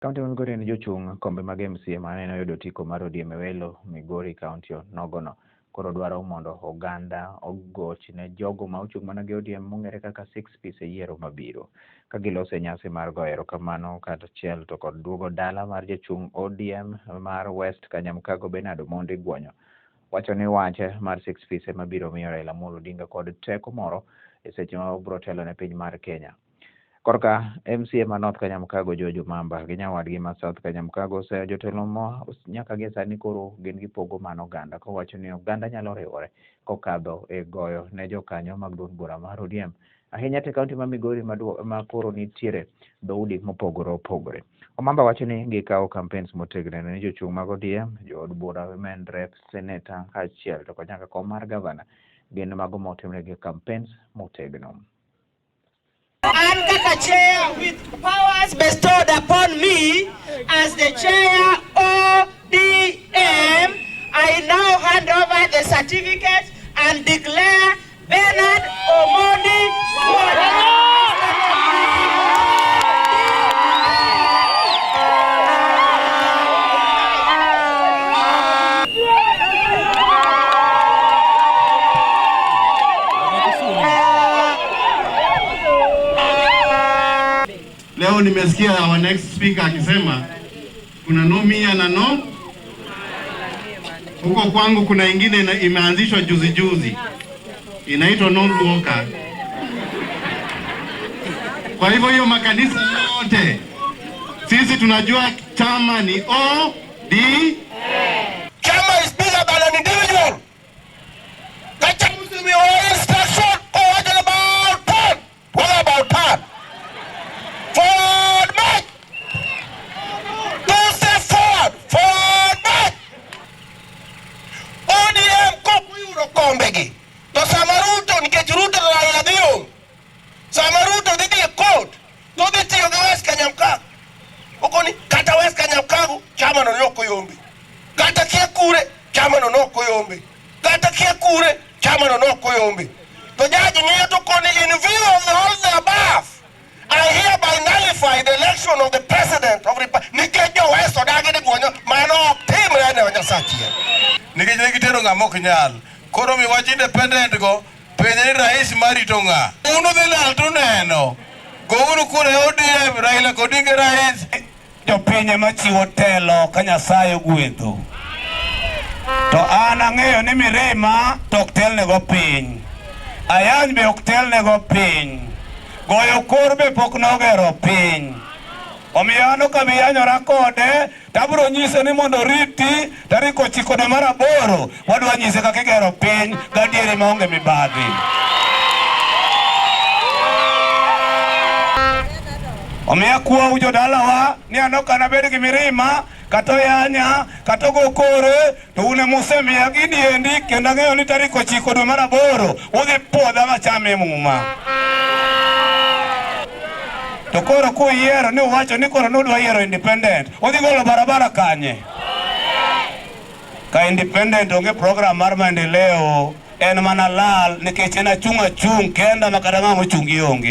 Kaunti ma Migori en jochung' kombe mag MCA mane oyudo otiko mar ODM e welo Migori kaunti onogono. Koro dwaro mondo oganda ogoch ne jogo ma ochung' mana gi ODM mong'ere kaka six piece e yiero mabiro. Ka giloso e nyasi mar goyo erokamano kaachiel to kod duogo dala mar jachung' ODM mar West Kanyamkago Bernard Omondi Guonyo. Wacho ni wache mar six piece ema biro miyo Raila Amolo Odinga kod teko moro e seche ma obiro telo ne piny mar Kenya. Korka MCA ma North Kanyamkago George Omamba gi nyawadgi ma South Kanyamkago oseyo jotelo ma nyaka gie sani koro gin gipogo mana oganda kowacho ni oganda nyalo riwore kokadho e goyo ne jokanyo mag duond bura mar ODM ahinya to e kaunti ma Migori ma koro nitiere dhoudi mopogore opogore. Omamba wacho ni gikawo campaigns motegno ne jochung' mag ODM, jood bura, women rep, senator kaachiel to kod nyaka kom mar gavana gin mago motimnegi campaigns motegno. An kaka chair with powers bestowed upon me as the chair ODM, I now hand over the certificate and declare Bernard Omondi Guonyo. Leo nimesikia our next speaker akisema kuna no mia na no huko kwangu kuna ingine imeanzishwa juzi juzi inaitwa no Luoka. Kwa hivyo hiyo makanisa yote sisi tunajua chama ni O D. Chama is bigger than an individual. Ka chama osemiyowa instruction kowacho ni about turn. What about turn? Forward march. Two step forward. Forward march. ODM kok oyudo kombegi to sama Ruto, nikech Ruto to Raila dhi romo, sama Ruto dhi dhi e court to odhi tiyo gi West Kanyamkago okoni kata West Kanyamkago chama no nok oyombe, kata kia kure chama no nok oyombe, kata kia kure chama no nok oyombe, to jaji ng'iyo to koni, "In view of the all the above, I hereby nullify the election of the president of Republic," nikech jo West odagi ni Guonyo. Mano ok timre ne Nyasaye. Nikech ne gitero ng'ama ok nyal. Koro mi wach independent go penje ni rais marito ng'a. Un udhi lal tuneno. Gouru kura e ODM, Raila Odinga rais. Jopiny ema chiwo telo ka Nyasaye ogwedho. To an ang'eyo ni mirima to ok telnego piny. Ayany be ok telnego piny. Goyo kor be pok nogero piny. Omiyo an ok abi yanyora kode, to abiro nyise ni mondo oriti tarik 9 dwe mar 8, wadwa nyise kaka igero piny gadieri maonge mibadhi. Omiyo akwau jodalawa ni an ok anabed gi mirima kata oyanya kata ogo kore, to un ema usemiya gini endi, kendo ang'eyo ni tarik 9 dwe mar 8 udhi puodha machame muma. To koro kuyiero ni uwacho ni koro nudwa yiero independent, udhi golo barabara kanye? Ka independent onge program mar maendeleo, en mana lal nikech en achung' achung' kenda ma kata ng'ama ochungi onge.